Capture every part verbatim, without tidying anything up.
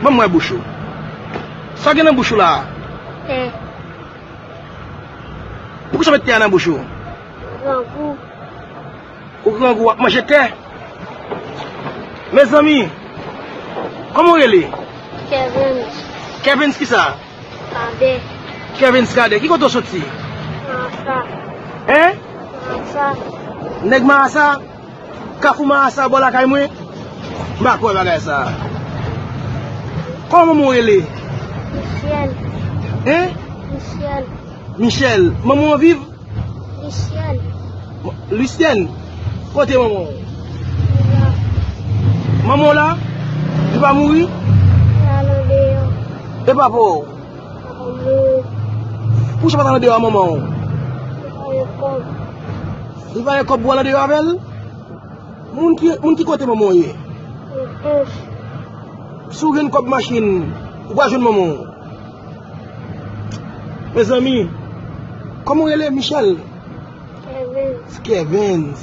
Ban m wè bouch ou. Sa w gen nan bouch ou la a? Tè. Poukisa w met tè a nan bouch ou? Grangou. Ou grangou, w ap manje tè? Mezanmi, kòman w rele? Kevens. Kevens kisa? Kadè. Kevens Kadè. Ki kote w soti? Marasa. Hein? Marasa. Nèg Marasa? Kafou Marasa bò lakay mwen? M pa kwè bagay sa. Kòman manman w rele? Michel. Hein? Michel. Michel. Manman w viv? Michel. Lucienne. Kote manman w? Li la. Manman w la? Li pa mouri? Li al andeyò. E papa w? Papa m mouri. Poukisa w pa t al andeyò a manman w? Li pa gen kòb. Li pa gen kòb pou w al andeyò avè l? Moun ki, moun ki kote manman w ye? Leponj. Si w jwenn kòb machin, ou pral jwenn manman w. Mezanmi, kòman w rele? Michel? Kevens. Kevens.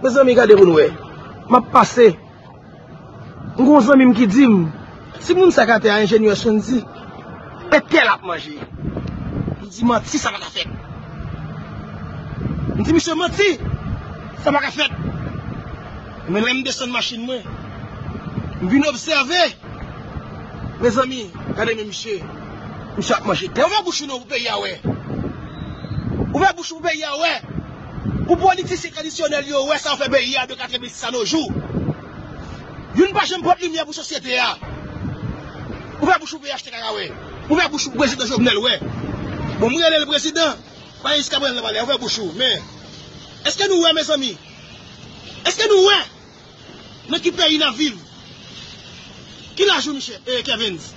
Mezanmi, gade pou n wè. M ap pase. M gen yon zanmi m ki di m, timoun sa k atè a, enjenyè Sondy, e tè l ap manje. M di, manti, sa pa ka fèt. M di, misye, manti, sa pa ka fèt. Men lè m desann machin mwen, m vin obsève. Mezanmi, gade men misye. Misye ap manje tè. Ouvè bouch ou non pou peyi a wè. Ouvè bouch ou pou peyi a wè. Pou politisyen tradisyonèl yo wè sa yo fè peyi a de katrevensis a no jou. Youn pa janm pote limyè pou sosyete a. Ouvè bouch ou pou P H T K wè. Ouvè bouch ou pou prezidan Jovenel wè. Bon, m rele l prezidan. Pa jiskaprezan l pa la. Ouvè bouch ou. Men, èske nou wè, mezanmi? Èske nou wè? Nan ki peyi n ap viv? Ki laj ou, Michel? Eh, Kevens?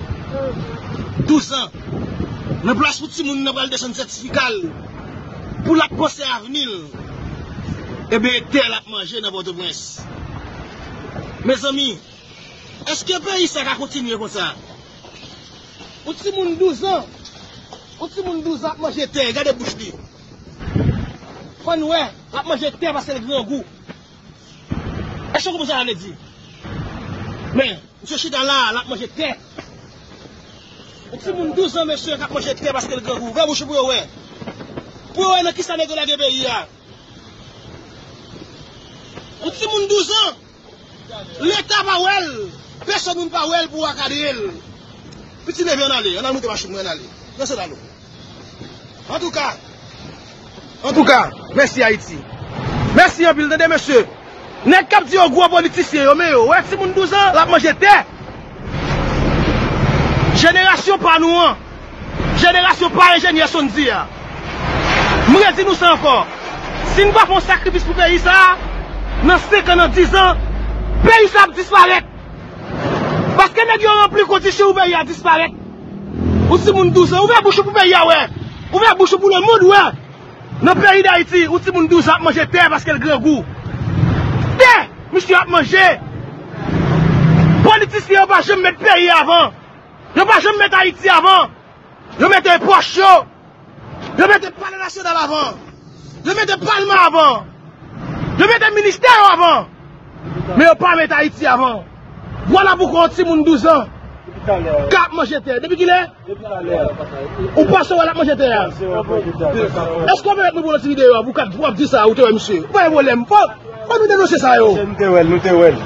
Douz an. Nan plas pou timoun nan pral desann sètifika l, pou l ap panse avni l, ebyen, e tè l ap manje nan Pòtoprens. Mezanmi, èske peyi sa ka kontinye konsa? Yon timoun douz an, yon timoun douz an ap manje tè, gade bouch li. Fò n wè, l ap manje tè paske l grangou. Èske w konprann sa sa vle di? Men, misye chita la, l ap manje tè. Yon timoun douz an, mesye, k ap manje tè paske l grangou. Ouvè bouch ou pou yo wè. Pou yo wè nan kisa nèg yo lage peyi a. Yon timoun douz an, Leta pa wè l. Pèsonn moun pa wè l pou akadre l. Pitit leve, ann ale, ann al moute machin mwen, ann ale. Nan sandal ou. Antouka, antouka, mèsi Ayiti. Mèsi anpil, tande mesye. Nèg k ap di yo gwo politisyen yo, men yo wè timoun douz an, l ap manje tè. Jenerasyon pa nou an, jenerasyon pa enjenyè Sondy a. M redi nou sa ankò. Si n pa fè yon sakrifis pou peyi sa a, nan senk an, nan diz an, peyi sa a ap disparèt. Paske nèg yo ranpli kondisyon pou peyi a disparèt. Yon timoun douz an, ouvè bouch ou pou peyi a wè. Ouvè bouch ou pou lemonn wè. Nan peyi Dayiti, yon timoun douz an ap manje tè paske l grangou. Tè! Misye ap manje! Politisyen yo pa janm met peyi avan. Yo pa janm met Ayiti avan. Yo mete pòch yo. Yo mete palè nasyonal avan. Yo mete palman avan. Yo mete ministè yo avan. Men yo pa mete Ayiti avan. Vwala poukwa yon timoun douz an k ap manje tè. Depi kilè? Ou panse w wè l ap manje tè a? Èske w pèmèt nou pran yon ti videyo a pou w ka, w ap di sa, ou te wè misye? Ou pa gen pwoblèm. Fò, fò nou denonse sa yo. Misye, m te wè l, nou te wè l.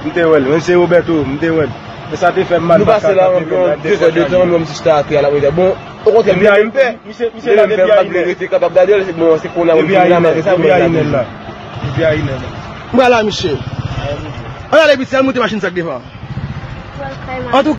M te wè l. Menm se Roberto, m te wè l. Men sa te fè m mal. Nou pase la anviwon de zè de tan, nou wè misye chita atè a, l ap manje tè. Bon, okontrè, m te menm pè. Misye, misye la depi Ayinè. Rete kapab gade l, se bon, se kounye a, depi Ayinè, depi Ayinè la. Depi Ayinè la. M pral la, misye. Ann ale, piti, al moute machin sa k devan. Antouka,